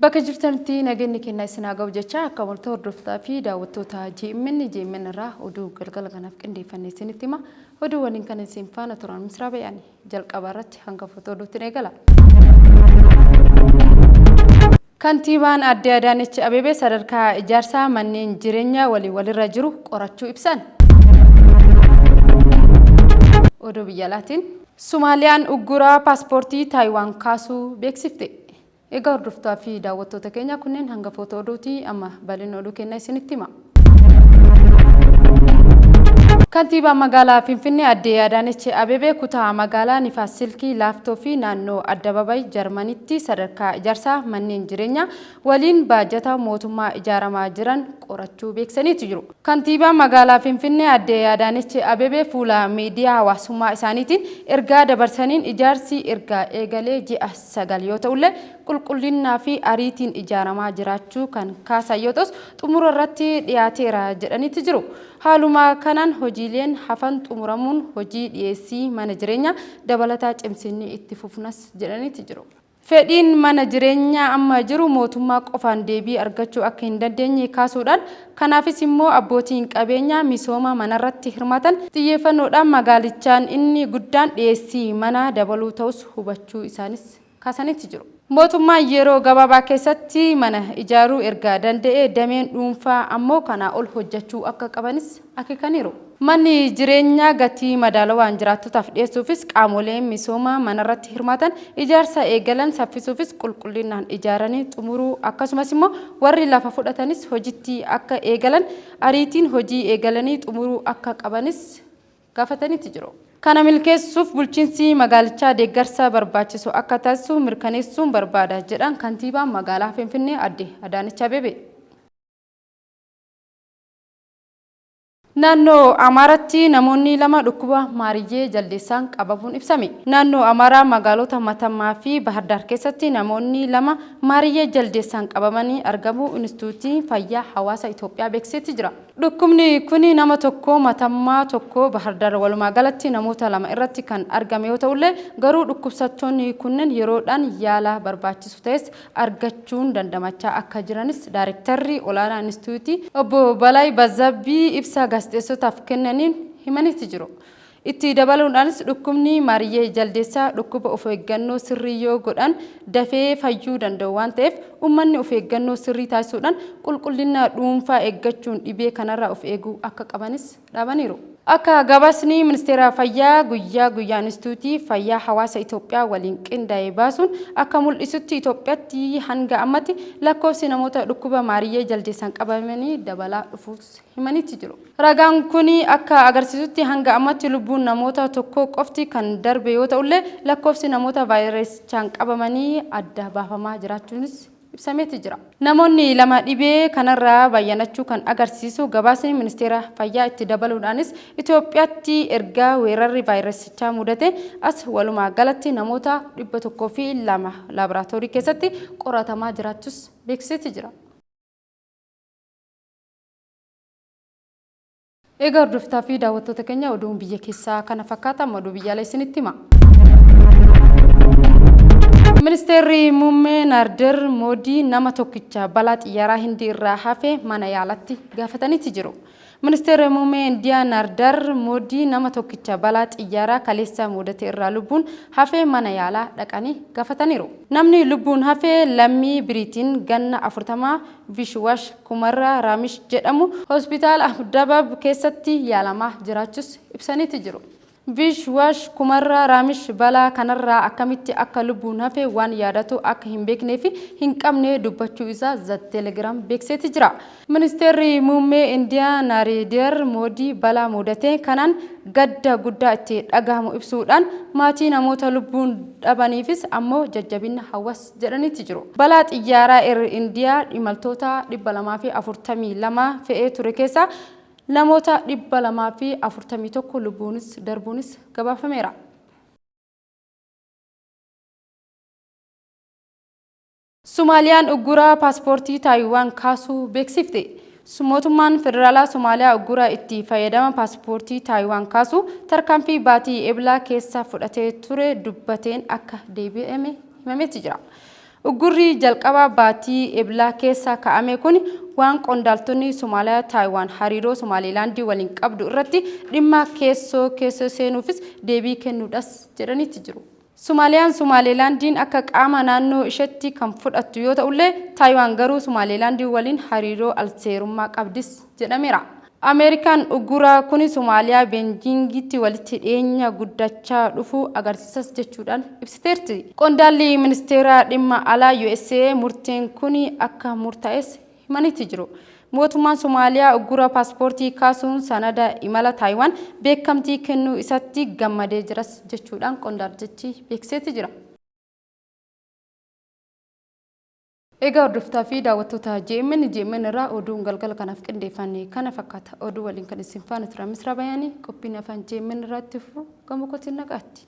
Bakka jirtanitti nageenyi keenya isin haa ga'u jecha akka walta hordoftaa fi daawwattoota GMN GMN irraa oduu galgala kanaaf qindeeffanne isinitti hima. Oduu waliin kan isin faana turan Misraa Bayaani jalqaba irratti hangafoota oduutti eegala. Kantiibaan Aadde Adaanech Abeebee sadarkaa ijaarsaa manneen jireenyaa waliin walirra jiru qorachuu ibsan. Oduu biyya alaatiin Sumaaliyaan uggura paaspoortii Taayiwaan kaasuu beeksifte. Egaa hordoftoota fi daawwattoota keenya kunneen hangafoota oduuti amma bal'ina oduu keenya isinitti hima. Kantiibaan magaalaa Finfinnee Aadde Adaanech Abeebee kutaa magaalaa Nifaas Silkii Laaftoo fi naannoo Addabaabay Jarmanitti sadarkaa ijaarsaa manneen jireenyaa waliin baajata mootummaa ijaaramaa jiran qorachuu beeksaniitu jiru. Kantiibaan magaalaa Finfinnee Aadde Adaanech Abeebee fuula miidiyaa hawaasummaa isaaniitiin ergaa dabarsaniin ijaarsi erga eegalee ji'a 9 yoo ta'ullee qulqullinnaa fi ariitiin ijaaramaa jiraachuu kan kaasan yoo ta'us xumura irratti dhiyaateera jedhaniiti jiru. Haaluma kanaan hojiileen hafan xumuramuun hojii dhiyeessii mana jireenyaa dabalataa cimsinni itti fufnas jedhaniiti jiru. Fedhiin mana jireenyaa amma jiru mootummaa qofaan deebii argachuu akka hin dandeenye kaasuudhaan kanaafis immoo abbootiin qabeenyaa misooma manarratti hirmaatan xiyyeeffannoodhaan magaalichaan inni guddaan dhiyeessii manaa dabaluu ta'us hubachuu isaanis kaasaniiti jiru. Mootummaan yeroo gabaabaa keessatti mana ijaaruu erga danda'ee dameen dhuunfaa ammoo kanaa ol hojjechuu akka qabanis akeekaniiru. Manni jireenyaa gatii madaalawaan jiraattotaaf dhiyeessuufis qaamoleen misooma manarratti hirmaatan ijaarsa eegalan saffisuufis qulqullinaan ijaaranii xumuruu akkasumas immoo warri lafa fudhatanis hojitti akka eegalan ariitiin hojii eegalanii xumuruu akka qabanis gaafataniiti jiru. Kana milkeessuuf bulchiinsi magaalichaa deeggarsa barbaachisu akka taasisu mirkaneessuun barbaada jedhan kantiibaan magaalaa Finfinnee Aadde Adaanech Abeebee. Naannoo Amaaratti namoonni lama dhukkuba Maariyyee Jaldeessaan qabamuun ibsame. Naannoo Amaaraa magaalota Matammaa fi Bahardaar keessatti namoonni lama Maariyyee Jaldeessaan qabamanii argamuu Inistituutiin Fayyaa Hawaasa Itoophiyaa beeksiseeti jira. Dhukkubni kuni nama tokko Matammaa tokko Bahardaar walumaa galatti namoota lama irratti kan argame yoo ta'ullee garuu dhukkubsattoonni kunnen yeroodhaan yaala barbaachisu ta'es argachuun dandamachaa akka jiranis Daarektarri Olaanaa Inistituutii Obbo Balaay Bazzabbii ibsa gaazexeessotaaf kennaniin himaniiti jiru. Itti dabaluudhaanis dhukkubni Maariyyee Jaldeessaa dhukkuba of eeggannoo sirrii yoo godhan dafee fayyuu danda'u waan ta'eef uummanni of eeggannoo sirrii taasisuudhaan qulqullina dhuunfaa eeggachuun dhibee kanarraa of eeguu akka qabanis dhaamaniiru. Akka gabaasni Ministeera Fayyaa guyyaa guyyaan Inistituutii Fayyaa Hawaasa Itoophiyaa waliin qindaa'e baasuun akka mul'isutti Itoophiyaatti hanga ammatti lakkoofsi namoota dhukkuba Maariyyee Jaldeessaan qabamanii dabalaa dhufuus himaniiti jiru. Ragaan kun akka agarsiisutti hanga ammatti lubbuun namoota tokkoo qofti kan darbe yoo ta'ullee lakkoofsi namoota vaayirasichaan qabamanii adda baafamaa jiraachuunis ibsameeti jira. Namoonni lama dhibee kanarraa bayyanachuu kan agarsiisu gabaasni ministeera fayyaa itti dabaluudhaanis Itoophiyaatti erga weerarri vaayirasichaa mudate as walumaa galatti namoota 102 laaboraatoorii keessatti qoratamaa jiraachuus beeksiseeti jira. Egaa hordoftaa fi daawwattoota keenya oduun biyya keessaa kana fakkaata amma oduu biyya alaa isinitti hima. Ministeerri muummee Naarder Moodii nama tokkicha balaa xiyyaaraa Hindii irraa hafe mana yaalatti gaafataniiti jiru. Ministeerri muummee Indiyaa Naardar Moodii nama tokkicha balaa xiyyaaraa kaleessa mudate irraa lubbuun hafe mana yaalaa dhaqanii gaafataniiru. Namni lubbuun hafe lammii Biriitiin ganna 40 Vishwash Kumar Raamish jedhamu hospitaala Ahmedabad keessatti yaalamaa jiraachuus ibsaniiti jiru. Vishwash Kumar Raamish balaa kanarraa akkamitti akka lubbuun hafe waan yaadatu akka hin beeknee fi hin qabne dubbachuu isaa The Telegram beeksiseeti jira. Ministeerri muummee Indiyaa Naarendra Moodii balaa mudate kanaan gadda guddaa itti dhagahamu ibsuudhaan maatii namoota lubbuun dhabaniifis ammoo jajjabina hawwas jedhaniiti jiru. Balaa xiyyaaraa Air India imaltoota 242 fe'ee ture keessaa namoota 241 lubbuunis darbuunis gabaafameera. Sumaaliyaan uggura paaspoortii Taayiwaan kaasuu beeksifte. Mootummaan Federaalaa Somaaliyaa uggura itti fayyadama paaspoortii Taayiwaan kaasuu tarkaanfii baatii Eblaa keessa fudhatee ture dubbateen akka deebi'ame himameeti jira. Uggurri jalqaba baatii Eblaa keessa kaa'ame kun waan qondaaltonni Somaaliyaa Taayiwaan hariiroo Somaalilaandii waliin qabdu irratti dhimma keessoo keessa seenuufis deebii kennuudhas jedhaniitti jiru. Somaaliyaan Somaalilaandiin akka qaama naannoo isheetti kan fudhattu yoo ta'ullee, Taayiwaan garuu Somaalilaandii waliin hariiroo alseerummaa qabdis jedhameera. Ameerikaan uggura kun Somaaliyaa Beejiingitti walitti dhiyeenya guddachaa dhufuu agarsiisas jechuudhaan ibsiteerti. Qondaalli ministeera dhimma alaa USA murteen kun akka murtaa'es himaniitti jiru. Mootummaan Somaaliyaa uggura paaspoortii kaasuun sanada imala Taayiwaan beekamtii kennuu isatti gammadee jiras jechuudhaan qondaaltichi beeksiseeti jira. Egaa hordoftaa fi daawwattoota JMN, JMN irraa oduun galgala kanaaf qindeeffanne kana fakkaata. Oduu waliin kan isin faana ture Misraa Bayaanii. Qophiin afaan JMN irraa itti fufu gama kootiin nagaatti.